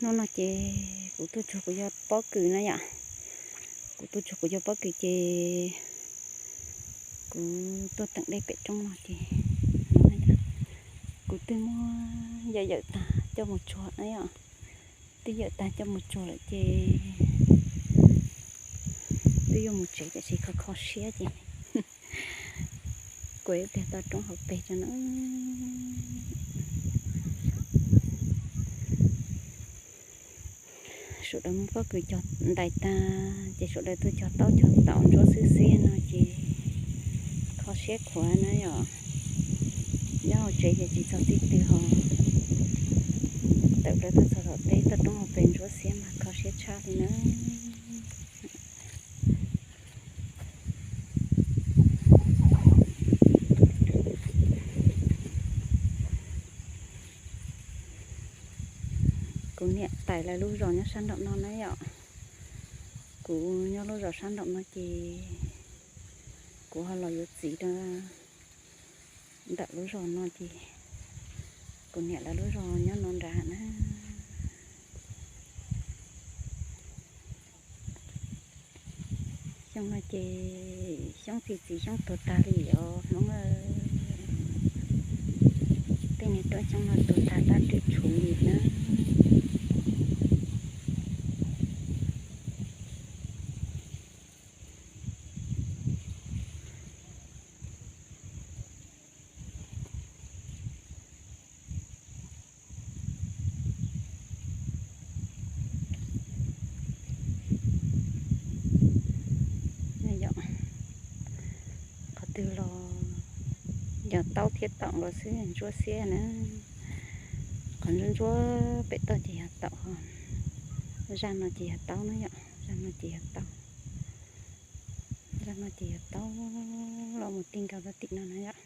Hnub no ces kuv tuaj tsuag kuv cov pob kws na yom. Kuv tuaj tsuag kuv cov pob kws ces kuv tuaj teem dej pem roob no ces kuv twb muab yawm yawm tag coj mus tsuag na yom. Twb yawm tag coj mus tsuag lawm ces twb yuav mus tsev tiam sis kho kho siab ces kuv ib pliag toj roob hauv pes tso na. Sawv daws muab pob kws cog ntais tag ces sawv daws tuaj cog taub cog taum ntsuab xwb xiab no ces kho siab khuav na yom. Nyob hauv tsev ces tsis txog txij twg ho tawm plaws tuaj txog tom teb toj roob hauv pes ntsuab xiab mas kho siab tshaj li na. Kuv niam tais lawv lub zos nyob sab nraum no na yom. Kuv nyob lub zos sab nraum no ces kuv ho los yuav txiv rau ntawm lub zos no ces kuv niam lawv lub zos nyob no nrad na. Xyoo no ces xyoob txi txiv xyoob tuag tag li os Hmoob. Tej niag roob xyoob no tuag tag tab rim tshuv li na. Qhov twg los yog taub thiab taum los xwb ntsuab xiab na. Qhov ntsuab ntsuab pem toj ces yog taum, zaj no ces yog taub na yom, zaj no ces yog taub. Zaj no ces yog taub, los mus ti nkaus rau tim no na yom.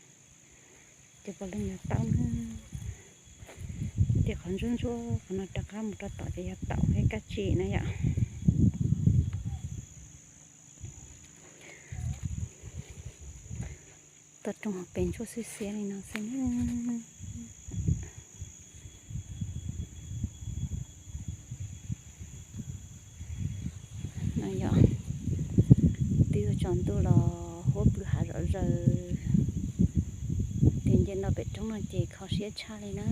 Ces puav leej yog taub na. Ces qhov ntsuab ntsuab qhov no rov qab mus rau tom ces yog taum thiab kab tsib na yom. Toj roob hauv pes ntsuab xwb xiab li no xwb na. No yog twb yuav tsaus ntuj los huab pw hav zom zaws, ces nce no pem roob no ces kho siab tshaj li na.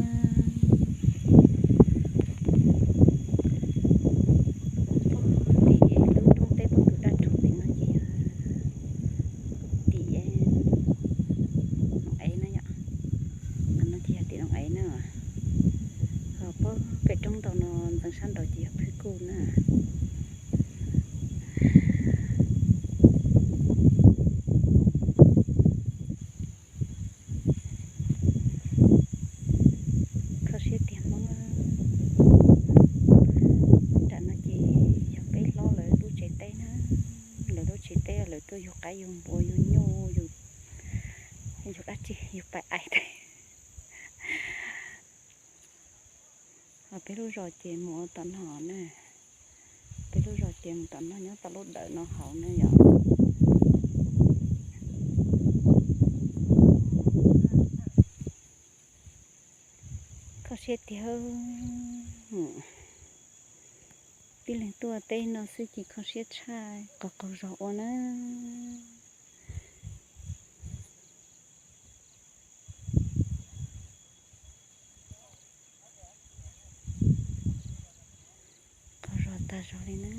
Tim lub roob teb pob kws daj rhuv pem no ces yog tim Looj Ev na yom. Qhov no ces yog tim Looj Ev na. Ho pem roob ntau no ntxeev sab nraud ces yog Phwj Kuj na. Kho siab tiag Hmoob. Nram no ces yog peb hlob lawv lub tsev teb na. Lawv lub tsev teb lawv tuaj yug qaib yug npua yug nyuj yug dab tsi yug pais ais teb. Ho peb lub zos ces mus tom no na. Peb lub zos ces mus tom no nyob tom lub dawm no hauv na yom. Kho siab tiag. Tib leeg tuaj teb no xwb ces kho siab tshaj, qaug qaug zog ua na. Qaug zog tag zog li na.